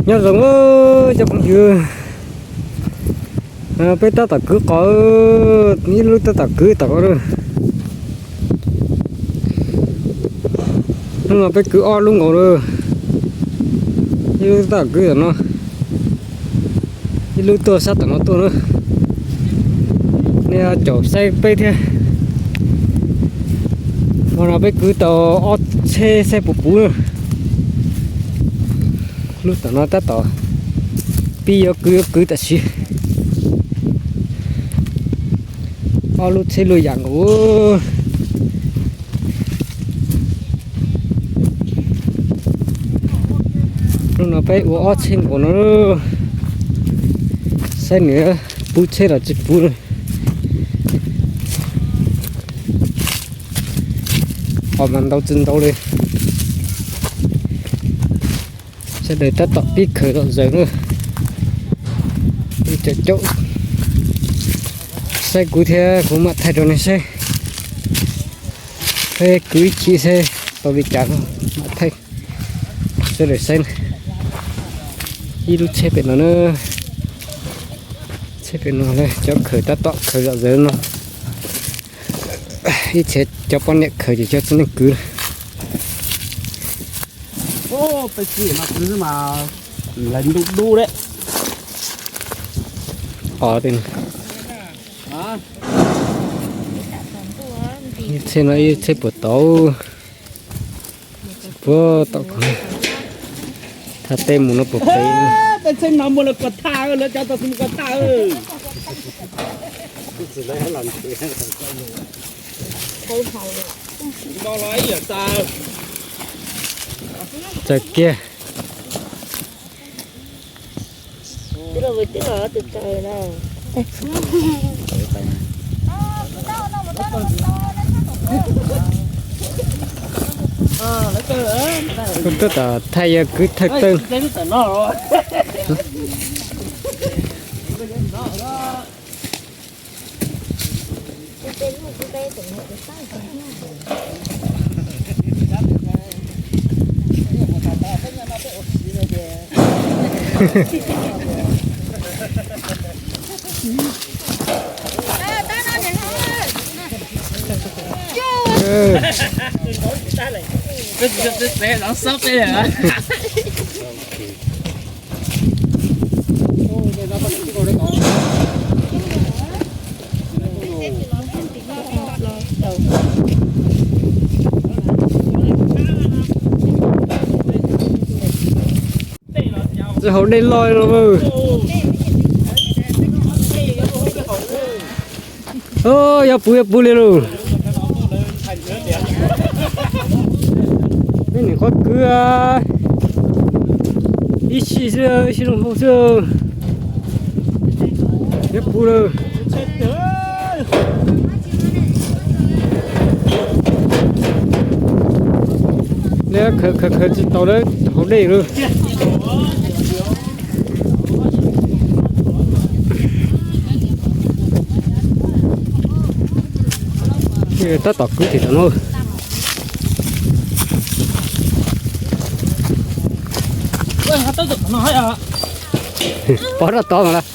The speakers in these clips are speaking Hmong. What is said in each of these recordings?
Nyob zoo cov phooj ywg, peb tab tom kwv qos, ib lub tab tom kwv tom ko. Hnub no peb kwv ob lub nkaus lawm, ib lub tab tom kwv tom no, ib lub tuaj sab tom no tuaj na. Nej caum saib peb thiab. Hmo no peb kwv tau ob tsheb saib puas puv na. Lub tom no tab tom pib yuav kwv yuav kwv tam sim. Ob lub tsheb luaj yam nkaus. Hnub no peb ua ob tsheb nkaus no, saib nws puv tsheb los tsis puv. Qos mas ntau tsis ntau li. Sawv daws tab tom pib khaws zom zaws na. Caum caum saib kuv thiab kuv mam thaij rau nej saib. Peb kwv ib chim saib tau li cas mam thaij sawv daws saib. Ib lub tsheb pem no na, tsheb pem no cov khaws tab tom khaws zom zaws no. Ib txhia cov poj niam khaws ces cov txiv neej kwv. Peb kwv mas kwv mas lawv ntuj dub deb. Tsheb no ib tsheb puas tau. Puag tom ko, thaj teb mus no puas pem. Peb tsheb no mus lawv kos thaj, lawv cov tau mus kos thaj. Txawm kiag. Kuv twb tom thaij yog kwv thawj tawg. Tsis haus dej loj no. Yog puv yog puv li lauj. Peb nim qhuav kwv ib sij xwb, ib sij zoo hauv xwb. Yog puv lawm. Lawv khaws khaws khaws tsis tau lawv haus dej lawm. Tab tom kwv tim tom no. Pov rau tod mas lawm.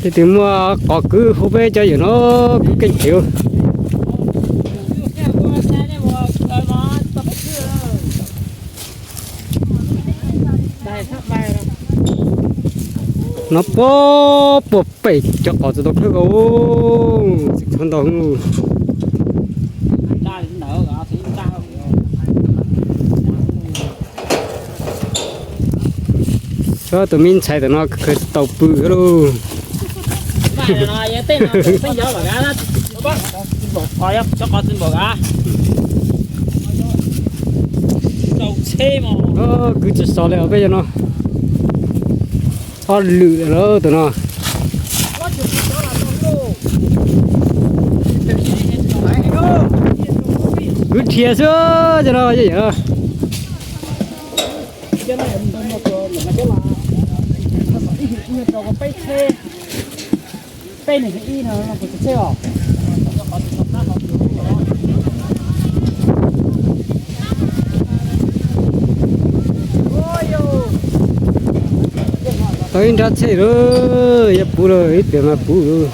Tej twg muaj qos kwv hu peb cov yawm no kwv keej thiab. No puag puag pem cov qos tsis tau khawb ko, tsis tshua ntau. Tus me ntxhais tam no khaws tsis tau pw lauj. Kwv tsis so li os peb cov no. Ob lwm lawm tus no. Kwv dhia xwb cov no. Peb nws ib no kuv tsis tseb os. Ib nrab tsheb lawm, yuav puv lawm, ib pliag mas puv lawm.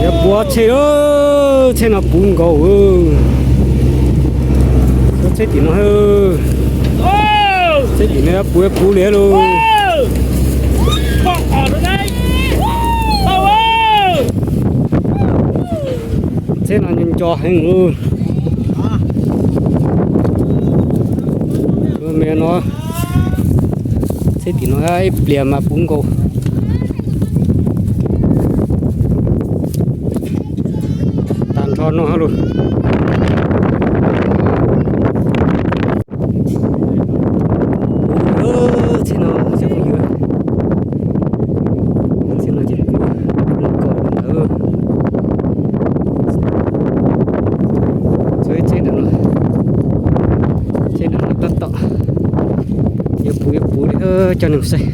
Yuav puv ob tsheb lawm, tsheb no puv nkaus. Tsheb tim no, tsheb tim no yuav puv yuav puv li lauj. Tsheb no nco heev lauj. Me no, tsheb tim no ib pliag mas puv nkaus. Tag nrho no lauj. Tsheb no, tsheb phooj ywg, tsheb no ces puv nkaus ntawd. Tsheb, tsheb ntawm no, tsheb ntawm no tab tom yuav puv yuav puv li, coj nej mus saib.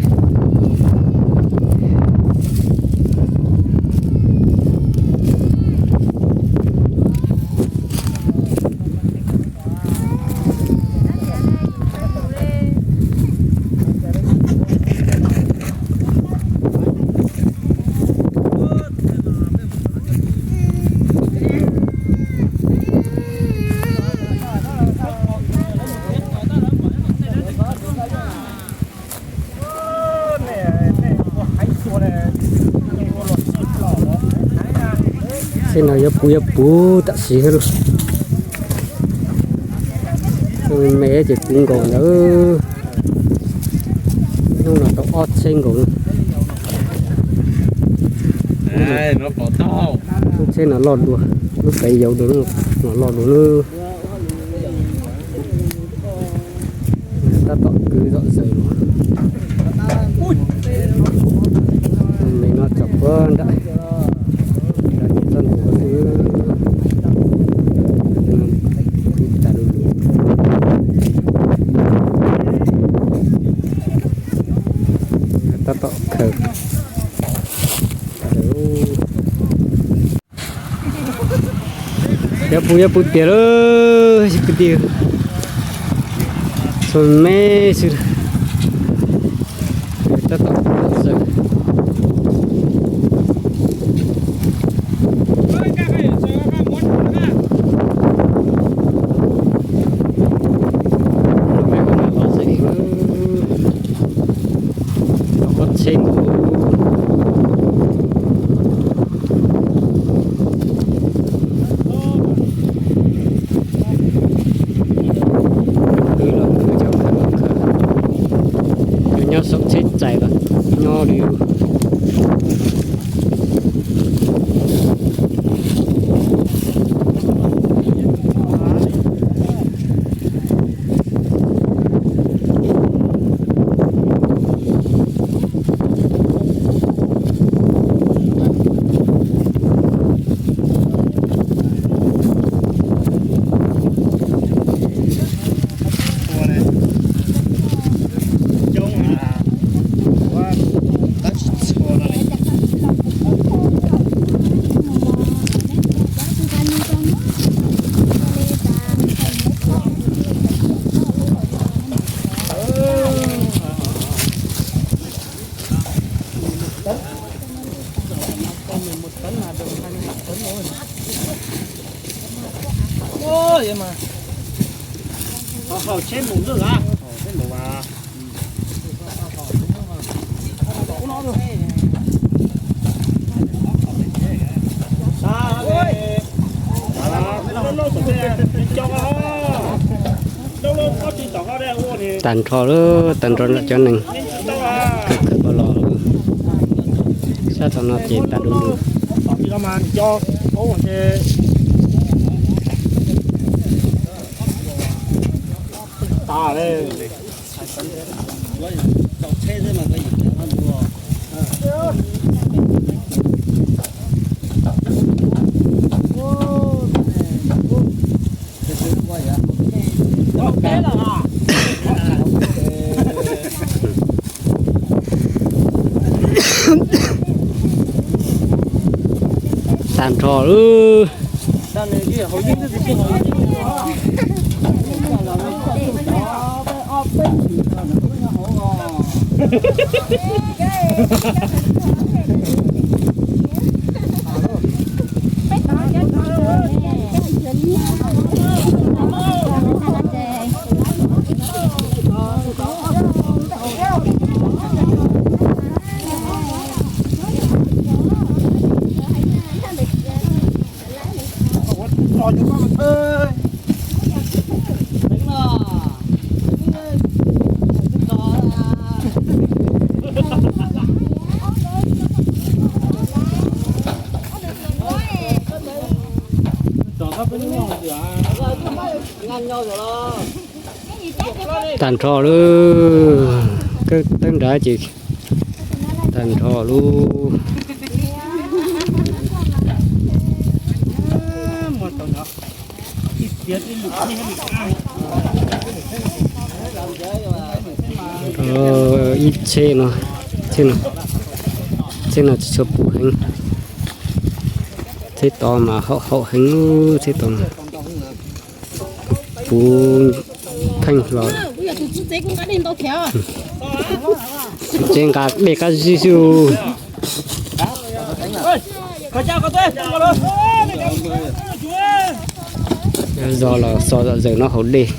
Tsheb no yuav puv yuav puv tam sim thiab lauj. Me me ces puv nkaus ntawd. Hnub no tau ob tsheb nkaus. Lub tsheb no loj dua, lub pem yau dua, no loj dua lub. Tab tom kwv zom zaws no. Me no tso puag nram, nram txoj ntug xwb. Kwv tas lug lug. Tab tom khaws. Yuav puv yuav puv tiag lauj, kwv tij. Txhua me xwb. Tab tom xaws. Ob tsheb nkaus. Kwv los kwv, cov khaws los khaws, cov nyob saum tsheb txais los nyob li. Hauv tsheb mus lawm. Tag nrho lawm, tag nrho lawm cov neeg kawg kawg los lawm. Sab tom no ces tag du lug. Tag nrho lawm. Tag nrho lub, kab teeb nrad ces tag nrho lub. Ib tsheb no, tsheb no, tsheb no tsis tshua puv heev. Tsheb tod mas haum haum heev, tsheb tod mas puv pheej los. Tsev nqa dej qab zib xwb. Zog los xo zom zaws no haus dej.